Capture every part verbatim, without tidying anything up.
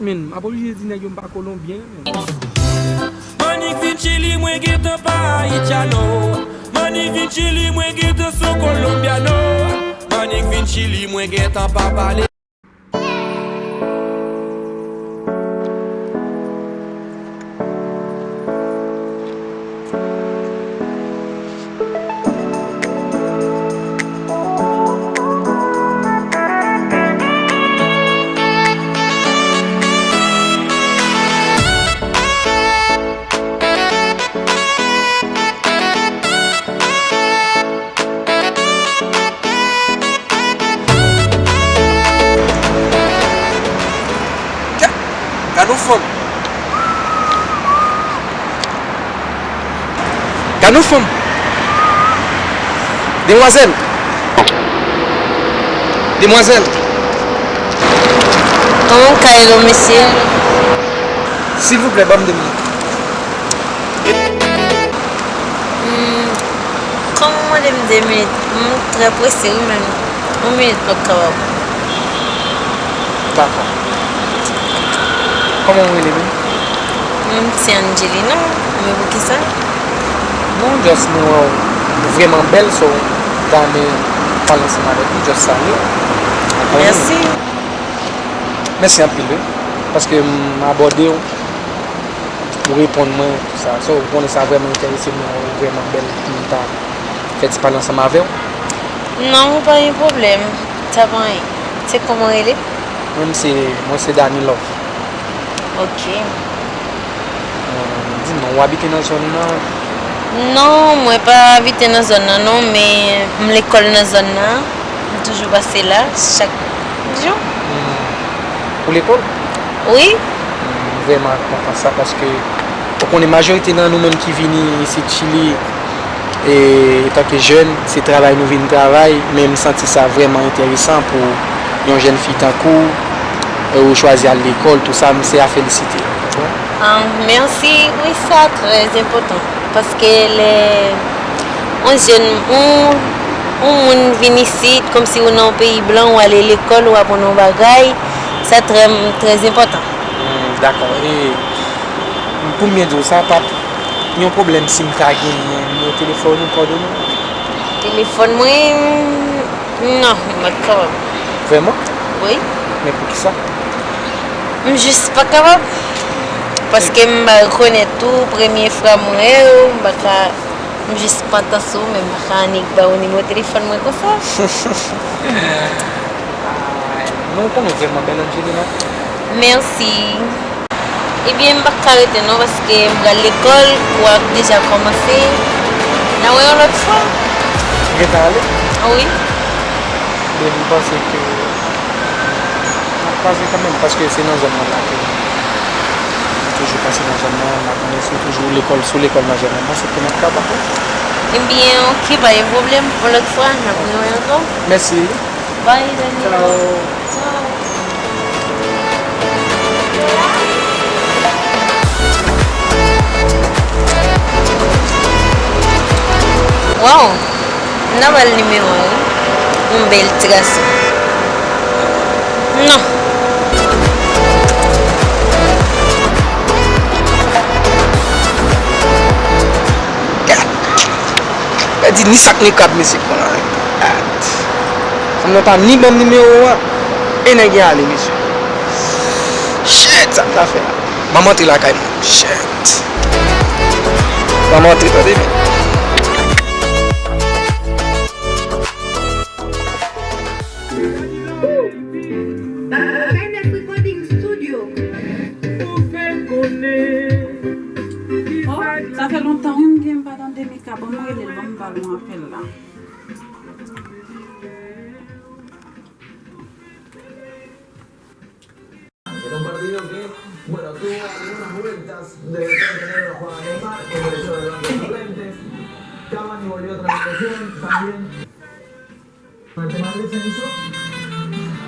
Men, m ap oblije di nèg yo m pa kolonbyen, men. Manik vin Chili, mwen gentan pa Haitiano. Manik vin Chili, mwen gentan son Colombiano. Manik vin Chili, mwen gentan pa pale. Gad yon fanm. Gad yon fanm. Demwazèl. Demwazèl. Kòman w ka ede w, mesye? Silvouplè, ban m de minit. Hmm, kòman w mande m de minit? M trè prese, wi, men yon minit p ap kapab. Dakò. Kòman w rele menm? M se Angelina, men poukisa? Non, just mwen wè w vrèman bèl, so m ta renmen pale ansanm avèk ou, just salye w. Mèsi. Mèsi anpil, wi, paske m abòde w, ou reponn mwen, tout sa. So, ou konnen sa vrèman enterese mwen, ou vrèman bèl pou m ta fè ti pale ansanm avè w. Non, pa gen pwoblèm. Sa pa anyen. Se kòman w rele? Mwen, se, mwen, se Dani Love. Ok. Di m non, ou abite nan zòn nan? Non, mwen pa abite nan zòn nan, non, men m lekòl nan zòn nan. M toujou pase la, chak jou. Hmm. Ou lekòl? Wi. Hmm, m vrèman kontan sa, paske ou konnen majorite nan nou menm ki vini isit Chili, e, antanke jèn, se travay nou vin travay, men m santi sa vrèman enteresan pou yon jèn fi tankou w, e, ou chwazi al lekòl, tout sa, m se a felisite. Ah, mèsi. Wi, sa trè enpòtan. Paske lè yon jèn, yon, yon moun vin isit, kòmsi ou nan yon peyi blan, ou ale lekòl, ou aprann yon bagay, sa trè, trè enpòtan. Hmm, dakò. E, pou m byen di w sa, pa t yon pwoblèm si m ta genyen nimewo telefòn ou, kòdone w? Telefòn mwen, non, m pa t kapab. Vrèman? Wi. Men poukisa? M jis pa kapab. Paske m pa rekonèt ou, premye fwa m wè w, m pa ka, m jis pantan sou ou, men m pa ka annik ba w nimewo telefòn mwen konsa. Non, ou konnen w vrèman bèl, Angelina. Mèsi. Ebyen, m pa ka rete non, paske m pral lekòl, kou a deja kòmanse. N a wè yon lòt fwa. Ou gentan ale? Wi. Men m panse ke n ap kwaze kanmenm, paske se nan zòn nan la ke m toujou pase nan zòn nan, m ap konnen si w toujou lekòl, si w lekòl nan zòn nan, m panse ke n ap kapab. Ebyen, ok, pa gen pwoblèm. Yon lòt fwa, n ap rewè ankò. Mèsi. Bye, Dani. Tchao. Tchao. Waw! M ta ba l nimewo a, wi. Yon bèl ti gason. Non. Gad! Pèdi ni sak ni krab, mesye, pran la. Gad! Fanm nan pa ni ban m nimewo a, e nèg la ale, mesye. Shit, sa m ta fè la? Ban m antre lakay mwen. Shit. Ban m antre, tande byen. Kainet Recording Studio. Oh, sa fè lontan, wi, m gen m pa tande Mika. Ban m rele l, ban m ba l yon apèl la.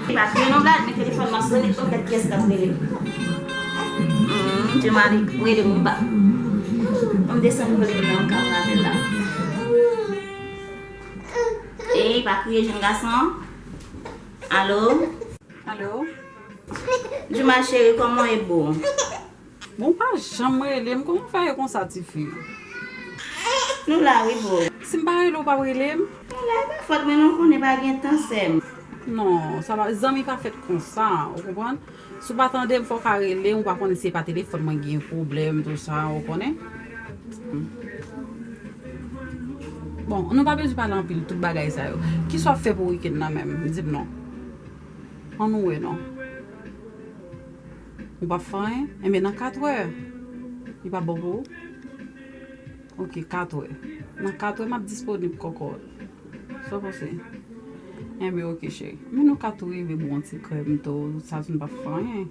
Epa, fè yon gad, men telefòn nan sonnen, oh, gad kiyès k ap rele m. Hmm, Djemalik, rele m pa. Ban m desann volim nan, m ka pran apèl la. Ey, pa kriye, jèn gason. Alo? Alo? Jouma cheri, kòman w ye, boo? Bon, ou pa janm rele m, kòman w fè ye konsa, tifi? Nou la wi, boo. Si m pa rele w, w p ap rele m? Nou la, e pa fòt mwen non, w konnen pa gen tan, sè m. Non, sa pa, zanmi pa fèt konsa, ou konprann? Si w pa tande m, fò w ka rele m, ou pa konnen si e pa telefòn mwen gen pwoblèm, tou sa, ou konnen? Hmm. Bon, nou pa bezwen pale anpil, tout bagay sa yo. Kisa w ap fè pou wikenn nan menm? Di m non. Ann nou wè non. Ou p ap fè anyen? Enben, nan katrè, li p ap bon pou ou? Ok, katrè. Nan katrè, m ap disponib, kòkòt. Sa w panse? Enben, ok, cheri. Men nou ka tou rive bwè yon ti krèm tou, sa tou n p ap fè anyen.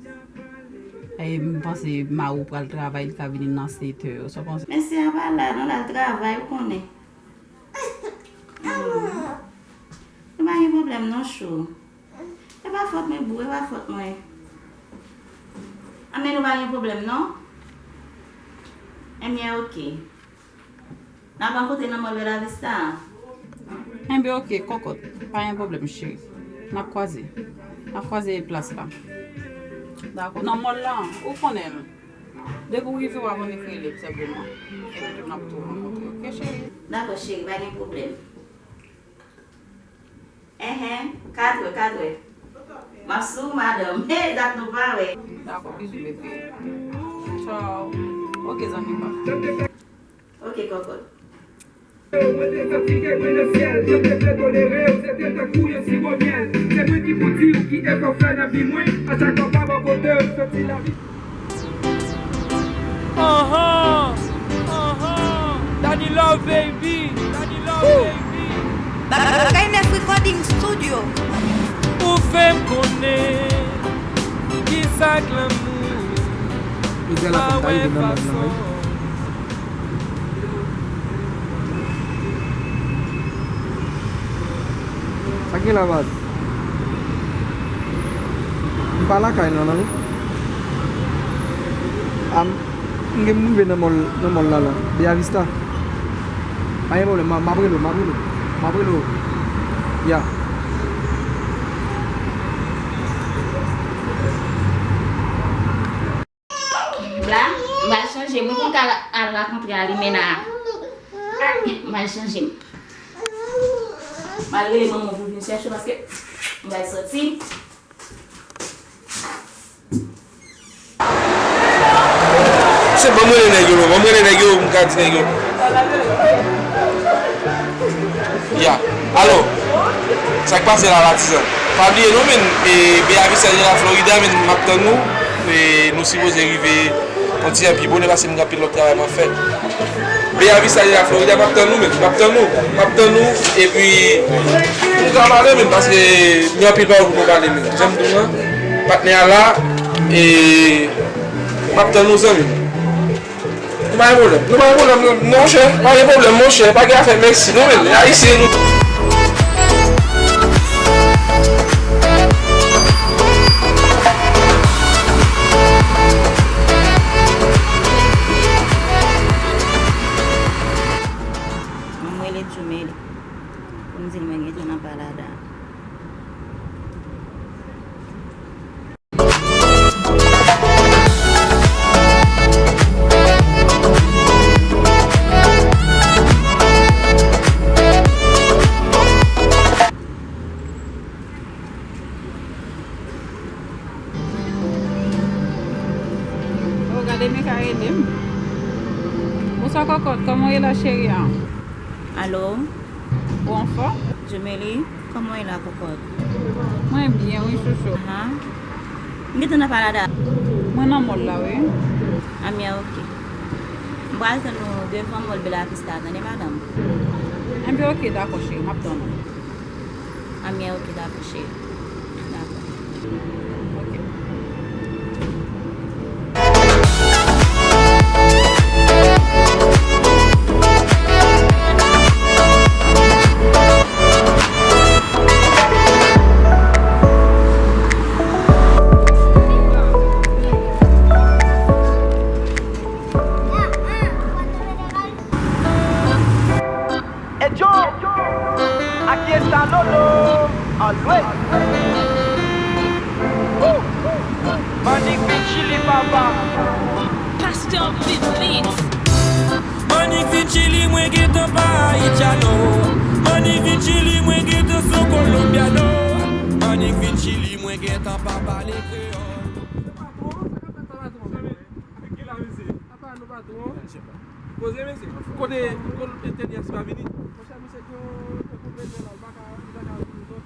E m panse mari w pral travay, li ka vini nan sèt è. Sa w panse? Mesye a pa la, non, l al travay, ou konnen. Nou pa gen pwoblèm non, chou. E pa fòt mwen, boo, e pa fòt mwen. Anben, nou pa gen pwoblèm non. Enben, ok. N ap rankontre nan mòl Bella Vista a. Enben, ok, kòkòt. Pa gen pwoblèm, cheri. N ap kwaze. N ap kwaze plas la. Dakò. Nan mòl la, ou konnen l. Depi w rive, w ap annik rele m senpleman. Epi tou n ap tou rankontre, ok, cheri? Dakò, cheri, pa gen pwoblèm. Enhen, katrè, katrè. M ap sou ou, madanm. Hey, dat nou pa wè. Dakò, bizou, bebe. Tchaw. Ok, zanmi pa. Ok, kòkòt. Mwen te santi ke mwen nan syèl, yo te vle tolere m, se te tankou yon siwo myèl. Se mwen ki pou di w ki efò fè nan vi mwen, a chak fwa pa bò kote m santi lavi. Anhan, anhan. Daddy Love, baby. Daddy Love, baby. Bagay Nèf Recording Studio. Ou fè m konnen kisa k lanmou. Jodi a la fè m ta rive nan mòn nan, wi. Sa gen la, baz? M pa lakay nan, non, wi. Am, m gen, m rive nan mòl, nan mòl la, la. Bella Vista. Pa gen pwoblèm, m, m ap rele w, m ap rele w. M ap rele w. Ya. La, m pral chanje. Mwen konn ka al rakontre Alimena. M pral chanje m. M pral rele manman pou vin chèche w paske m pral soti. Se ban m rele nèg yo non, ban m rele nèg yo, m ka di nèg yo. Ya. Alo, sa k pase la, patizan? Pa bliye non, men, e, Bella Vista de la Florida, men, m ap tann nou. E, nou sipoze rive yon ti jan pi bonè, paske m gen anpil lòt travay mwen fè. Bella Vista de la Florida, m ap tann nou, men, m ap tann nou, m ap tann nou. Epi, nou ka pale, men, paske gen anpil pawòl pou nou pale, men. Jan m di w lan, patnè a la, e, m ap tann nou, zanmi. Nou pa gen pwoblèm. Nou pa gen pwoblèm, non, monchè. Pa gen pwoblèm, monchè. Pa gen afè mèsi, non, men. Ayisyen, nou. Mwen, mwen rele Djoumeli pou m di l mwen gentan nan Palada. Oh, gade men ka rele m. Bonswa, kòkòt, kòman w ye la, cheri a? Alo? Ou anfòm? Djoumeli, kòman w ye la, kòkòt? Mwen byen, wi, chouchou. Aha. M gentan nan Palada. Mwen nan mòl la, wi. Anben, ok. M pral tann ou devan mòl Bella Vista, tande, madanm? Anben, ok, dakò, cheri, m ap tann ou. Anben, ok, dakò, cheri. Dakò. Ok. Hey, Joe! Aquí está Lolo, always. Pastor Biblis. Manik vin Chili, mwen gentan pa Haitiano. Manik vin Chili, mwen gentan son Colombiano. Manik vin Chili, mwen gentan pa pale kreyòl. Apa nou patwon? Poze mesye. Kote, kote entèlyas pa vini? Monchè, misye gen yon, yon pwoblèm la, li pa ka, li pa ka vini, non.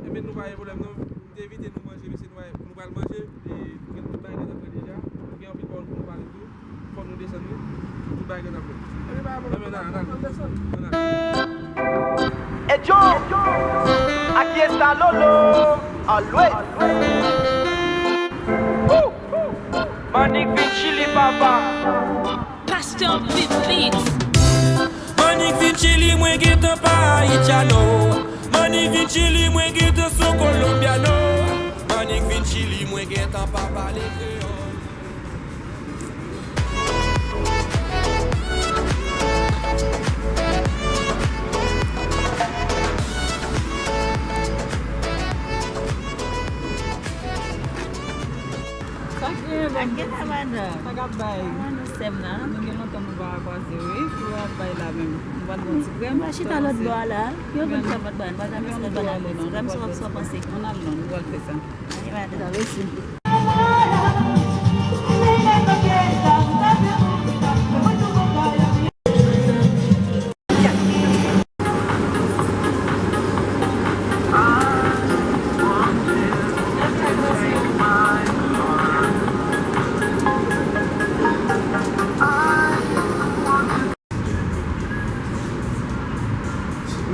Enben, nou pa gen pwoblèm, non. M te envite nou manje, mesye, nou pa, nou pral manje, e gen tout bagay ki t ap fè deja. Gen anpil pawòl pou nou pale tou. Fòk nou desann, wi. Tout bagay ki t ap fè. Enben, pa gen pwoblèm, nou desann. Hey Joe! Aquí está Lolo, always. Woo! Manik vin Chili, papa. Pastor Biblis. Manik vin Chili, mwen gentan pa Haitiano. Manik vin Chili, mwen gentan son Colombiano. Manik vin Chili, mwen gentan pa pale kreyòl. Sa k genyen, dam? Sa k genyen, madanm? Sa k ap bay? Kòman nou, sè m nan? Nou gen lontan nou pa kwaze, wi. Ki w ap bay la menm? Nou pral pran ti krèm? Nou pral chita lòt bò a la. Yo vin fè lòt bò a, nou pa janm fè lòt bò a la. Ti krèm, sa w ap, sa w ap panse? Ann al non, nou pral fè sa. Ale, madanm. Mèsi.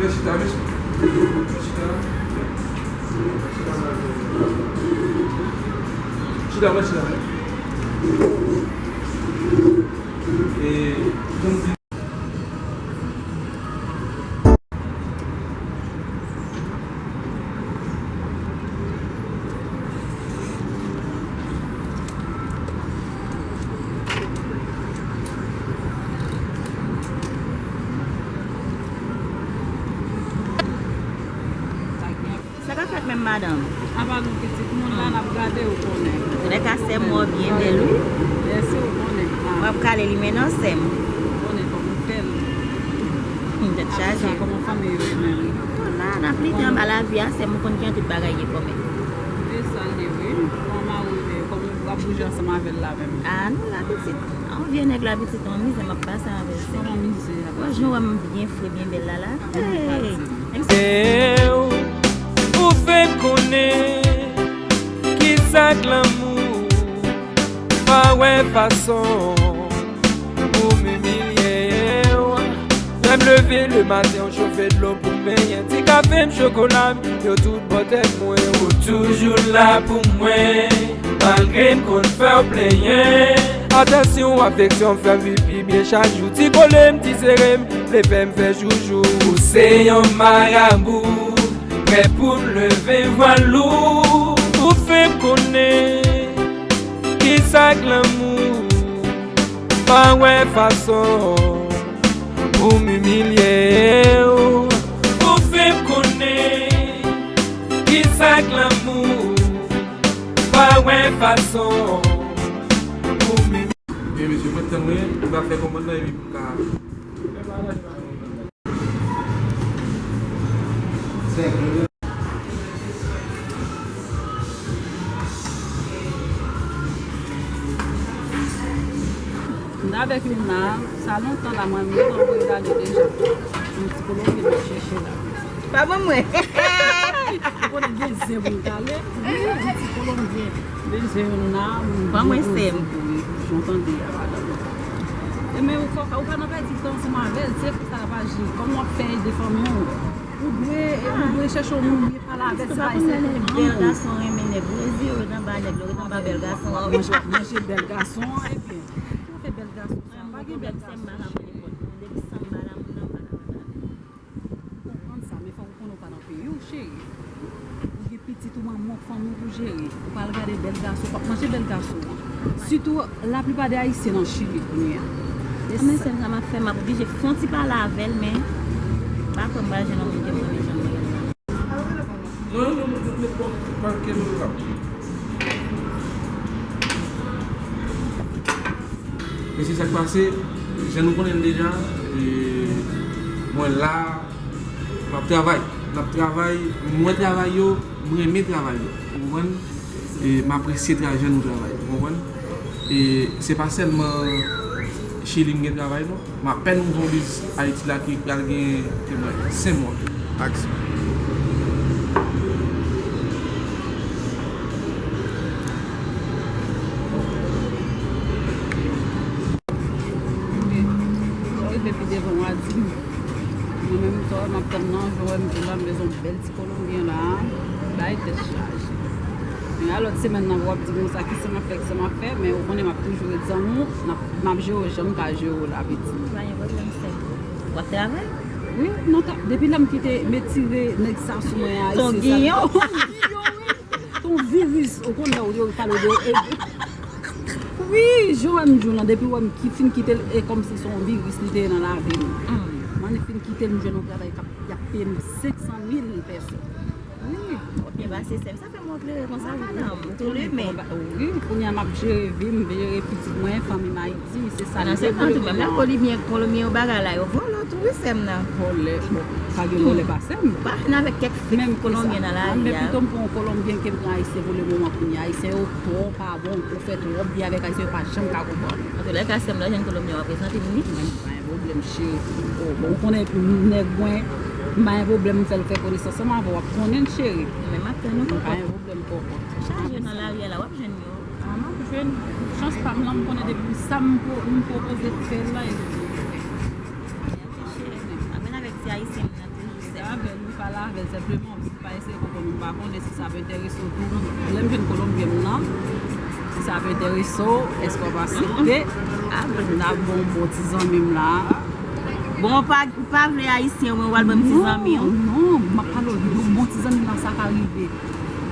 Mwen chita, mwen chita. Chita, mwen chita. E, jan m di, Sa k ap fèt menm, madanm? Apa nou pitit moun la, n ap gade, ou konnen. Antouka, sè m, ou byen bèl, wi. Mèsi, ou konnen. W ap kale li men non, sè m. Ou konnen kòman m fè l. Tèt chaje. Apre sa, kòman fanmi yo ye menm? Yo la, n ap lite anba lavi a, sè m, ou konn kijan tout bagay ye kòmè. E sa l ye, wi. Kòman mari w ye, kòman w ap bouje ansanm avè l la menm? A, nou la, pitit. A, yon vye nèg la, pitit, yon mizè m ap pase avè l, sè m. Yon mizè. Wè, jan w wè m byen fre, byen bèl la, la. Hey! Ou fenk konnen kisa k lanmou, pa wè fason pou m imilye w. Lè m leve lematen, yon chofe dlo pou m benyen, ti kafe m, chokola m, yo tout bò tèt mwen. Ou toujou la pou mwen, malgre m konn fè w plenyen. Atansyon, afeksyon, fè m viv pi byen chak jou. Ti kole m, ti sere m, vle fè m fè joujou. Ou se yon marabou, prè pou m leve vwal ou. Ou fè m konnen kisa k lanmou, pa wè fason pou m imilye w. Ou fè m konnen kisa k lanmou, pa wè fason pou m imilye w. Ebyen, mesye, mwen tann wi, m va fè kòmann nan epi pou m ka. M t avèk youn la, sa lontan la, mwen menm, m voye l ale deja. Yon ti Kolonbyen m ap chèche la. Pa ban mwen. Ou konnen gen zen pou m t ale. Yon ti Kolonbyen. Deja youn la, m voye l pou li. Jan w tande a, madanm. E men ou fò, ou pa nan pèdi tan ansanm avè l, se pou sa l ap aji. Kòman w ap fè ede fanmi w? Ou dwe, ou dwe chèche yon moun, pale avè l, se pa eseye konprann. Bèl gason renmen nèg, ou dezire w ret anba nèg, lè w ret anba bèl gason an, w ap manje bèl gason an, ebyen. Ou fè bèl gason sa, pa gen bèl gason, cheri. Depi sanm ba la, moun nan pa ka pale. Ou konprann sa, men fòk ou konnen ou pa nan peyi w, cheri. Ou gen pitit ou, manman w, fanmi w pou jere. Ou pral gade bèl gason, w ap manje bèl gason an. Sitou, laplipa de Ayisyen nan Chili kounye a. Men sèl sa m ap fè, m ap oblije fè yon ti pale avè l, men pa kwè m pral jwenn yon moun ke m renmen jan m renmen l la. Non, non, non, non, non, pa, pa, pa, ke nou la. Se sa k pase, jan nou konnen l deja, e, mwen la, m ap travay. M ap travay, m wè travay yo, m renmen travay yo. Ou konprann? E m apresye tra-, jan nou travay. Ou konprann? E se pa sèlman Chili m gen travay, non. M apèn ouvè yon biznis Ayiti la ki pral gen, te mwen, senk mwa. Aksyon. Ou rive pi devan, w a di m. Mwen menm, sa w wè m ap tann nan, jan w wè m di w la, m bezwen yon bèl ti Kolonbyen la, bay tèt chaje. Men a lòt semèn nan, w ap di m konsa, kisa m ap fè, kisa m ap fè, men ou konnen m ap toujou ret zanmi w, m ap, m ap jere w jan m ka jere w la, piti. Pa gen pwoblèm, sè. W ap travay? Wi, nan ka, depi lè m kite, m retire nèg sa sou mwen a, Ton Giyon. Ton Giyon, wi. Ton viris, ou konn lè w yo pale de, e, wi, jan w wè m di w lan, depi w wè m ki fin kite l, e kòmsi se yon viris li te ye nan lavi m. Mm. Mwen fin kite l, m jwenn yon travay k ap, y ap peye m senk san mil pèsòn. Wi. W ap byen pase, sè m. Sa fè m wè w klere konsa, madanm. Tou limen. Wi, kounye a m ap jere vi m, jere pitit mwen, fanmi m Ayiti, se sa m vle pou yo. Nan se tan tou, menm lè Kolonbyen, Kolonbyen yo bagay la, yo vòlò tou, wi, sè m nan. Vòlè, bon, pa gen vòlè pa sè m. Pa vin avèk kèk fake Kolonbyen nan lari a. Men pito m pran yon Kolonbyen ke m pran Ayisyen pou le moman kounye a. Ayisyen yo twò pa bon, ou fè twòp byen avèk Ayisyen, yo pa janm ka konprann. Antoulèka, sè m, lè w jwenn Kolonbyen w ap prezante m, wi. Men pa gen pwoblèm, cheri. O, bon, ou konnen nèg mwen, m pa gen pwoblèm, m fè l fè konesans ansanm avè w, w ap konnen l, cheri. Men m ap tann ou, kòkòt. M pa gen pwoblèm, kòkòt. Chaje nan lari a la, w ap jwenn yo. A, m ap jwenn. Chans pa m lan, m konnen depi sa m pwo-, m pwopoze fè l la, e li fè. Cheri, m ap vin avèk ti Ayisyen m nan toujou, sè m. Avè l, wi, pale avè l senpleman, wi. Pa eseye konprann, m pa konnen si sa ap enterese w tou. Lè m jwenn Kolonbyen m nan, si sa ap enterese w, èske w ap aksepte? N ap bon, bon ti zanmi m la. Bon, ou pa, ou pa vle Ayisyen, ou pral ban m ti zanmi w? Non, non, m ap pale w, yon bon ti zanmi m la, sa ka rive.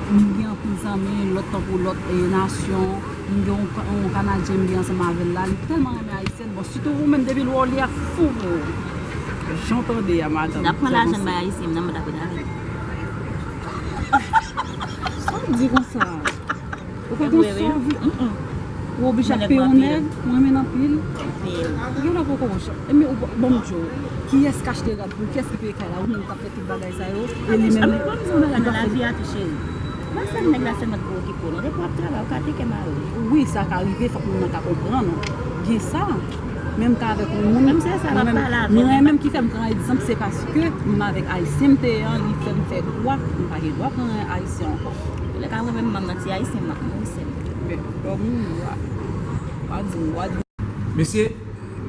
M gen anpil zanmi, lòt tankou lòt, e, nasyon. M gen yon, yon Kanadyen m gen ansanm avè l la, li tèlman renmen Ayisyen. Bon, sitou ou menm, depi l wè w, li ap fou pou ou. Jan w tande a, madanm. N ap pran lajan bay Ayisyen, m nan mande apre lajan. Sa w di konsa? Ou pa gen sòvi. Ou oblije ap peye yon nèg, ou renmen l anpil. Ou gen lè poko wè. Ebyen, ou, bon, m di w, kiyès k achte rad pou ou? Kiyès ki peye kay la? Ou menm k ap fè tout bagay sa yo, e li menm li pa fè. Nan lavi a tou, cheri. Mwen sèl nèg la sèlman ki pou okipe w, non. Depi w ap travay, ou ka teke mari. Wi, sa ka rive, fòk moun nan ka konprann ou. Gen sa. Menm ka avèk yon moun, menm se sa, m ap pale avè w, men menm ki fè m pran egzanp, se paske m avèk Ayisyen m te ye an, li fè m fè dwa, m pa gen dwa pran Ayisyen ankò. Lè ka mwen menm, m nan ti Ayisyen, m ap mouri sèl. Men, w ap mouri, w a, w a di, w a di. Mesye,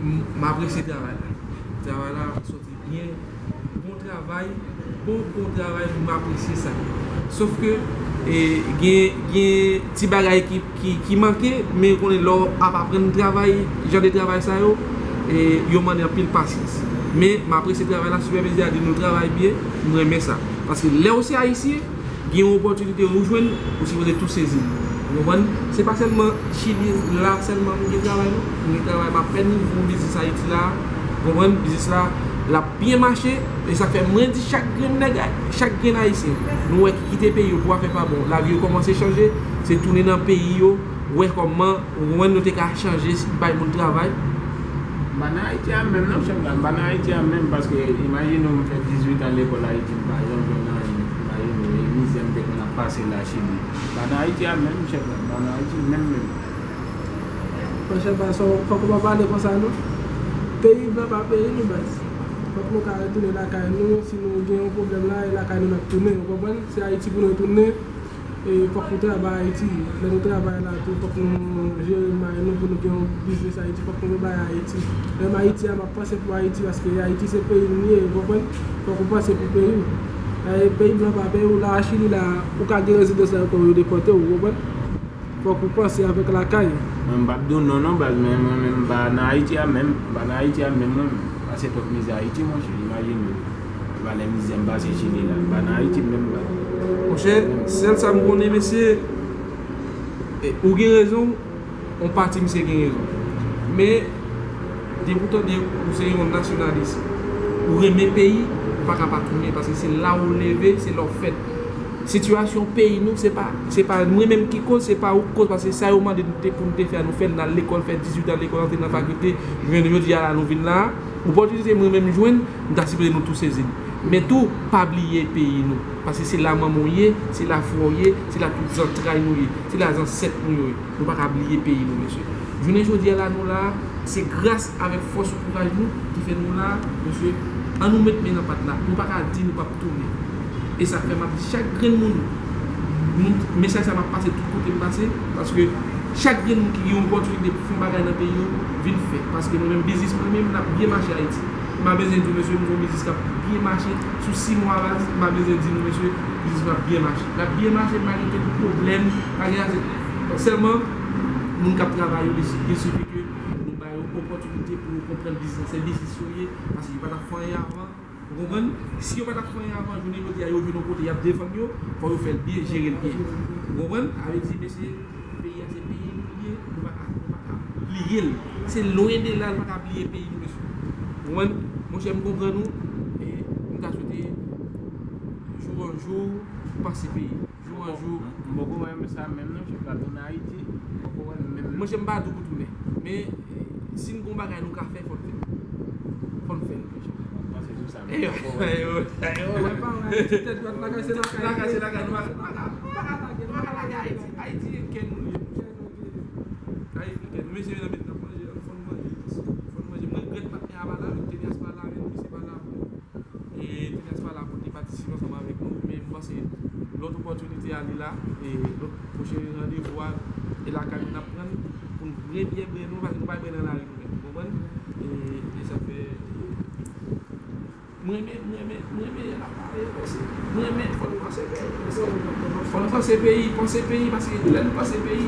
m, m apresye travay la. Travay la soti byen. Bon travay, bon, bon travay, m apresye sa. Sof ke, e, gen, gen ti bagay ki, ki, ki manke, men konnen lè w ap aprann travay, jan de travay sa yo, e, yo mande anpil pasyans. Men, m apresye travay la, sipèvizè a di nou travay byen, m renmen sa. Paske lè w se Ayisyen, gen yon opòtinite ou jwenn, ou sipoze tou sezi l. Ou konprann? Se pa sèlman Chili la sèlman m gen travay, non. M gen travay, m apèn ouvri yon biznis Ayiti la. Ou konprann? Biznis la, l ap byen mache. E sa k fè mwen di chak grenn nèg, chak grenn Ayisyen, nou wè ki kite peyi yo pou afè pa bon. Lavi yo kòmanse chanje, se tounen nan peyi yo, wè kòman Ou konprann, nou te ka chanje, bay moun travay. M pa nan Ayiti a menm non, chèf la, m pa nan Ayiti a menm, paske imajine w, m fè dizuit an lekòl Ayiti, m pa janm jwenn anyen. Imajine w, e mizè m te konn ap pase la Chili. M pa nan Ayiti a menm, chèf la, m pa nan Ayiti menm menm. Monchè, pa sa, fòk ou pa pale konsa non. Peyi blan pa peyi nou, baz. Fòk nou ka retounen lakay nou, si nou gen yon pwoblèm la, e lakay nou n ap tounen, ou konprann? Se Ayiti pou nou retounen. E fòk nou travay Ayiti. Lè nou travay la tou, fòk nou jere may nou pou nou gen yon biznis Ayiti. Fòk nou bay Ayiti. Menm Ayiti a, m ap panse pou Ayiti, paske Ayiti se peyi m li ye, ou konprann? Fòk ou panse pou peyi w. E peyi blan pa peyi w la, Chili la, ou ka gen rezidans la, yo depòte w, ou konprann? Fòk ou panse avèk lakay. Mwen, m p ap di w non, non, baz, men mwen menm, m pa nan Ayiti a menm, m pa nan Ayiti a menm, mwen menm. Pase twòp mizè Ayiti, monchè, imajine w. Valè mizè m pase Chili la. M pa nan Ayiti menm, baz. Monchè, sèl sa m konnen, mesye, e, ou gen rezon, yon pati misye gen rezon. Men, depi w tande ou se yon nasyonalis, ou renmen peyi, ou pa ka pa tounen, paske se la ou leve, se la ou fèt. Sitiyasyon peyi nou, se pa, se pa mwen menm ki koz, se pa ou ki koz, paske sa yo mande nou te, pou nou te fè a, nou fè l, n al lekòl, fè dizuit an lekòl, antre nan fakilte, jounen jodi a la, nou vin la a. Opòtinite mwen menm jwenn, m ta sipoze nou tou sezi l. Men tou, pa bliye peyi nou, paske se la manman w ye, se la frè w ye, se la tout zantray nou ye, se la zansèt nou yo ye. Nou pa ka bliye peyi nou, mesye. Jounen jodi a la, nou la a, se gras avèk fòs kouraj nou ki fè nou la a, mesye. Ann nou met men nan pat la. Nou pa ka di nou p ap tounen. E sa k fè m ap di chak grenn moun, moun, mesaj sa m ap pase tout kote m pase, paske chak grenn moun ki gen yon opòtinite pou fè yon bagay nan peyi yo, vin fè. Paske mwen menm, biznis mwen menm, l ap byen mache Ayiti. M pa bezwen di w, mesye, m gen yon biznis k ap byen mache. Sou sis mwa baz, m pa bezwen di nou, mesye, biznis mwen ap byen mache. L ap byen mache, m pa gen kèk pwoblèm, pa gen ase. Sèlman, moun k ap travay yo, li, li sifi ke nou ba yo opòtinite pou yo konprann biznis lan, se biznis yo ye, paske yo pa t ap fè anyen avan. Ou konprann? Si yo pa t ap fè anyen avan, jounen jodi a, yo jwenn yon kote, y ap defann yo, fò yo fè l byen, jere l byen. Ou konprann? Sa vle di, mesye, peyi a se peyi nou li ye, nou pa ka, nou pa ka bliye l. Se lwen de la, nou pa ka bliye peyi nou, mesye. Ou konprann? Monchè, m konprann ou, e m ta swete, jou an jou, panse peyi. Jou an jou. M poko wè sa menm non, je pral tounen Ayiti. M poko wè l menm. Monchè, m pa di w pou tounen. Men, eh, si n gon bagay nou ka fè, fò n fè l. Fò n fè l, monchè. M panse sou sa, men m poko wè. Eyo, eyo, eyo. Mwen pa wè Ayiti, tèt dwat, lakay se lakay. Lakay se lakay, nou pa, nou pa ka, nou pa ka lage, nou pa ka lage Ayiti. Ayiti e kè nou li ye. Ayiti e kè nou. Mesye, medam, n ap manje, fò n manje. Fò n manje. Mwen regrèt patnè a pa la, Tenyas pa la, men misye pa la. E Tenyas pa la pou li patisipe ansanm avèk nou, men m panse lòt opòtinite a li la, e lòt pwochen randevou a, e lakay nou n ap pran l pou n byen byen bwè nou, paske nou pa bwè nan lari nou menm, ou konprann? E, e sa fè, mwen renmen, mwen renmen, mwen renmen jan n ap pale yo, mesye. Mwen renmen, fò n panse peyi, mesye. Fò n panse peyi, panse peyi, paske lè nou panse peyi,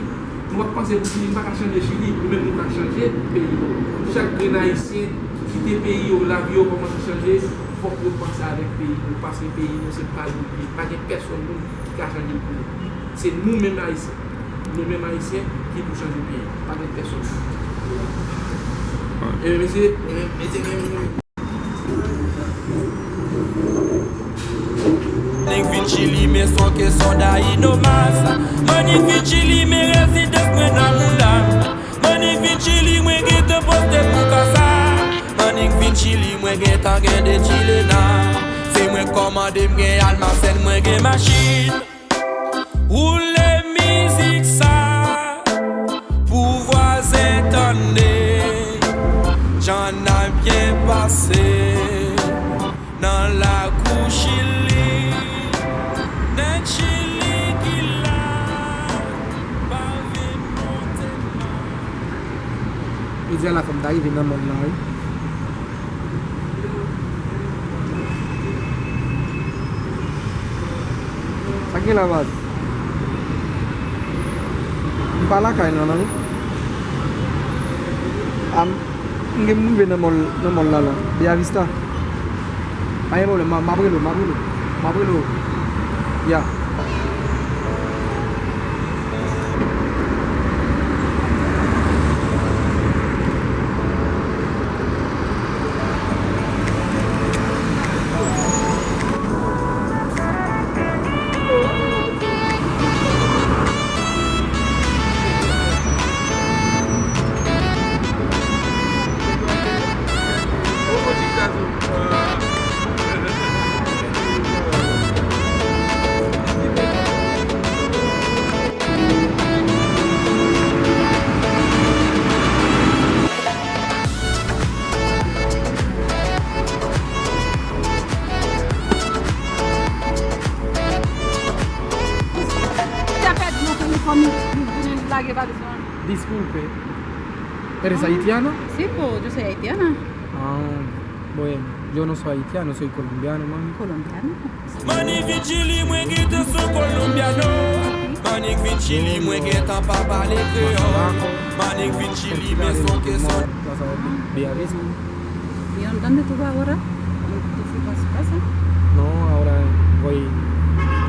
nou ap panse pou Chili, nou pa ka chanje Chili, nou menm nou ka chanje peyi nou. Chak grenn Ayisyen ki kite peyi yo, lavi yo kòmanse chanje, fòk yo panse avèk peyi nou, paske peyi nou se pa nou peyi, pa gen pèsonn moun ki ka chanje l pou nou. Se nou menm Ayisyen, nou menm Ayisyen ki pou chanje peyi, pa gen pèsonn. E mesye, mesye, mesye. Annik vin Chili, men se yon kesyon dayinomas. Annik vin Chili, men rezidans mwen nan moun la. Annik vin Chili, mwen gentan poste pou kasa. Annik vin Chili, mwen gentan gen de Chilena. Se mwen k kòmande, m gen almasèn, mwen gen machin. Woule mizik sa pou vwazen tande jan n ap byen pase nan lakou Chili. Nèg Chili ki la pa vin monte m. Jodi a la fò m ta rive nan mòn nan, wi. Sa k gen la, baz? M pa lakay non, non. Am, m gen, m rive nan mòl, nan mòl la, la. Bella Vista. Pa gen pwoblèm, m, m ap rele w, m ap rele w. M ap rele w. Ya. Li ta pèdi nan telefòn, li, li vin lage valiz lan. Disculpe. ¿Eres haitiana? Sí, po, yo soy haitiana. Ah, bueno, yo no soy haitiano, soy colombiano, mami. Colombiano. Mani vin Chili, mwen gentan sou kolonbyano. Mani vin Chili, mwen gentan pa pale kreyòl. Mani vin Chili, men se yon kesyon. Bien, ¿dónde tú vas ahora? ¿Tú fuiste a su casa? No, ahora voy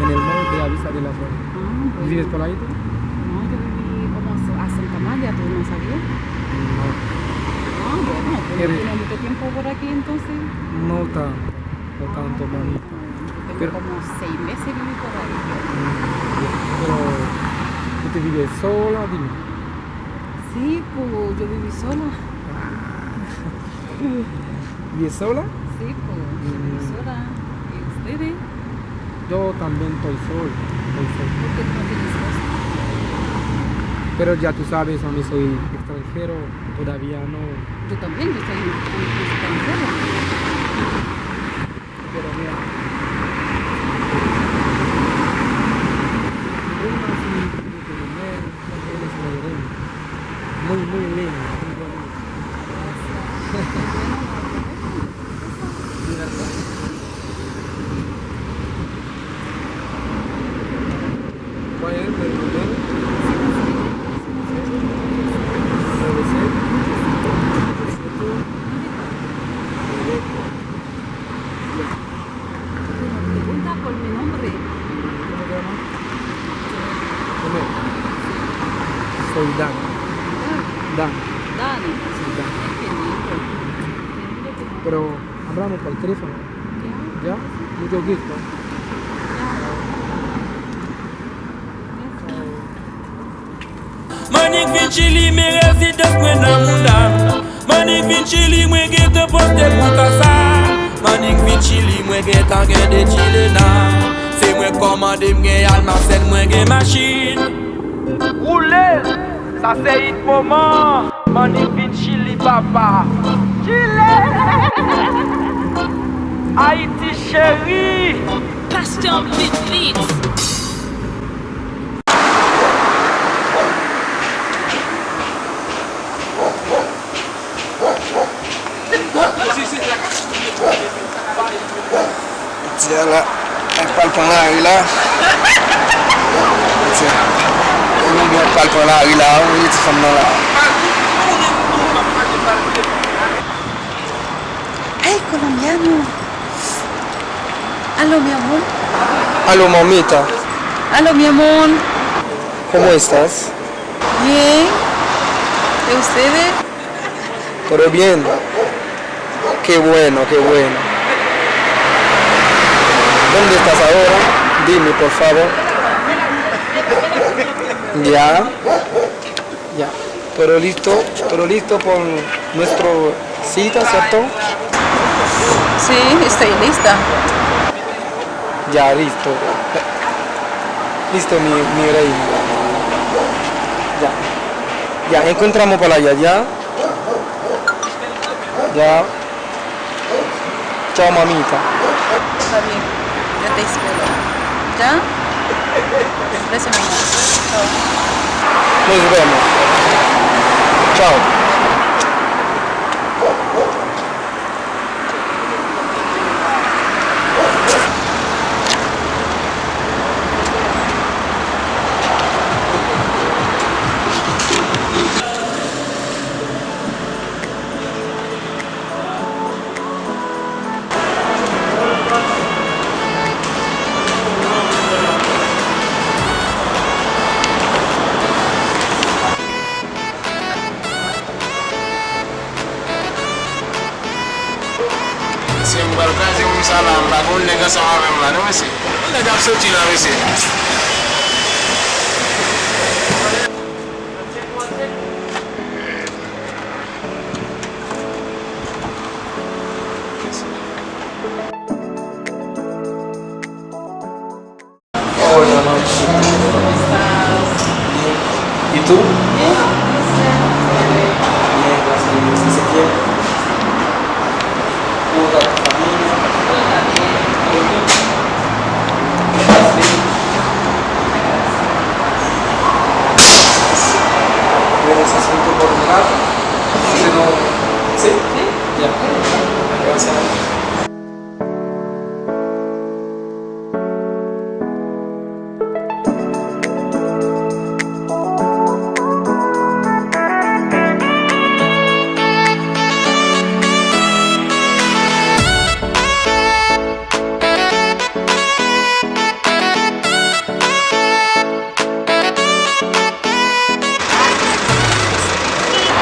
en el mall de Bella Vista de la Florida. Ah, bueno. ¿Vives por ahí tú? No, yo viví como a Santa Amalia, tú no sabías. No. Ah, bueno, pues no tienes mucho tiempo por aquí entonces. No tanto, no tanto, mami. Como seis meses viví por ahí yo. Pero, ¿tú te vives sola? Dime. Sí, pues yo viví sola. ¿Vives sola? Sí, pues yo viví sola. ¿Y ustedes? Yo también estoy solo. Estoy solo. ¿Por qué tú no tienes esposo? Pero ya tú sabes, mami, soy extranjero. Todavía no. Yo también, yo soy un extranjero. Pero mira, una sí, muy, muy linda, muy bonita. ¿De verdad? ¿Cuál es el primero? Nueve seis, siete, siete, directo. Pregunta por mi nombre. ¿Cómo te llamas? Dime. Soy Dan. Dan. Dan. Dan. Sí, Dan. Ay, qué lindo. Qué lindo tu nombre. Pero hablamos por teléfono. Ya. Ya? Mucho gusto. Ya. Ya. M annik vin Chili, men rezidans mwen nan mouda m. M annik vin Chili, mwen gentan poste pou kasa. M annik vin Chili, mwen gentan gen de Chilena. Se mwen kòmande, m gen almasèn, mwen gen machin. Woule l, sa se hit moman. M annik vin Chili, papa. Chile! Ayiti cheri! Pastor Beat Beats. Ti a la, ap pral pran lari la. Ti a, nou ap pral pran lari la, wi, ti fanm nan la. Ay, colombiano. Aló, mi amor. Aló, mamita. Aló, mi amor. ¿Cómo estás? Bien. ¿Y ustedes? ¿Todo bien? Qué bueno, qué bueno. ¿Dónde estás ahora? Dime, por favor. Ya. Ya. ¿Todo listo? ¿Todo listo por nuestro cita, cierto? Sí, estoy lista. Ya, listo. Listo, mi, mi reina. Ya. Ya, encontramos para allá, ¿ya? Ya. Chao, mamita. Está bien, yo te espero. ¿Ya? Gracias, mi amor. Chao. Nos vemos. Chao. Mesye, m pral kraze moun sa la, m pa gen yon nèg ansanm avè m la non, mesye. Yon nèg ap soti la, mesye. Hola, mami. ¿Cómo estás? Bien. ¿Y tú? Bien, gracias. Bien, gracias a Dios. ¿Hace tiempo? ¿Cómo está tu familia? Todo está bien. ¿Todo bien? ¿Estás bien? ¿Tienes asiento por un rato? Si no, ¿sí? Sí. Ya. Gracias.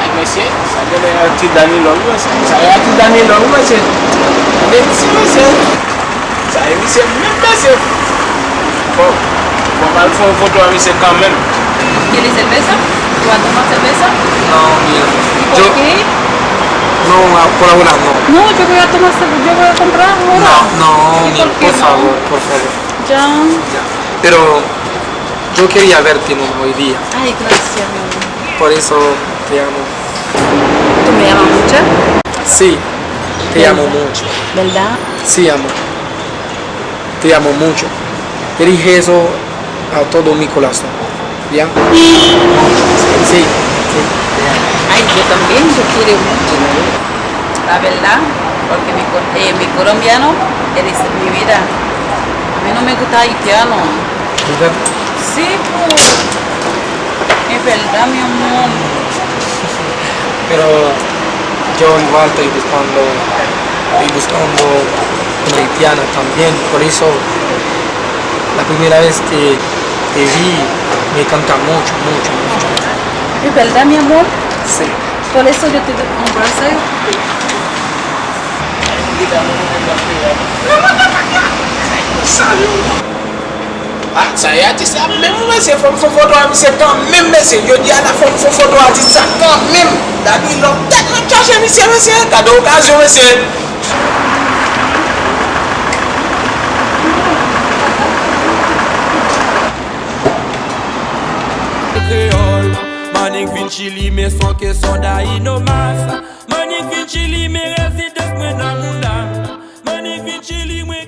Ay, mesye, sa genlè atis Danilo, wi, mesye. Sa e atis Danilo, wi, mesye. Tande ti, mesye. Sa e misye menm mesye. Bon, bon, m al fè yon foto a misye kanmenm. ¿Quieres cerveza? ¿Tú vas a tomar cerveza? No, bien. ¿Y por qué? No, ah, por ahora no. No, yo voy a tomar, yo voy a comprar ahora. No, no, ¿y por qué no? Por favor, por favor. Ya. Ya. Pero yo quería verte nomás hoy día. Ay, gracias, mi amor. Por eso te amo. ¿Tú me amas mucho? Sí, te amo mucho. ¿Verdad? Sí, amor. Te amo mucho. Te dije eso a todo mi corazón. ¿Ya? Sí, sí. Ay, yo también, yo quiero mucho. La verdad, porque mi, co- eh, mi colombiano, él es mi vida. A mí no me gusta haitiano. ¿Verdad? Sí, pues. Es verdad, mi amor. Pero yo igual estoy buscando, estoy buscando una haitiana también. Por eso, la primera vez que te vi, me encanta mucho, mucho, mucho. ¿Es verdad, mi amor? Sí. Por eso yo te doy un abrazo. Ah, sa e atis la menm wi mesye, fò m fè foto a misye kanmenm mesye, jodi a la fò m fè foto atis sa kanmenm. Dadi lòm tèt mwen chache misye mesye, gade okazyon mesye. Kreyòl, Manik vin Chili, men son ke son Dayinomas. Manik vin Chili, men rezidans mwen nan Muna. Manik vin Chili, mwen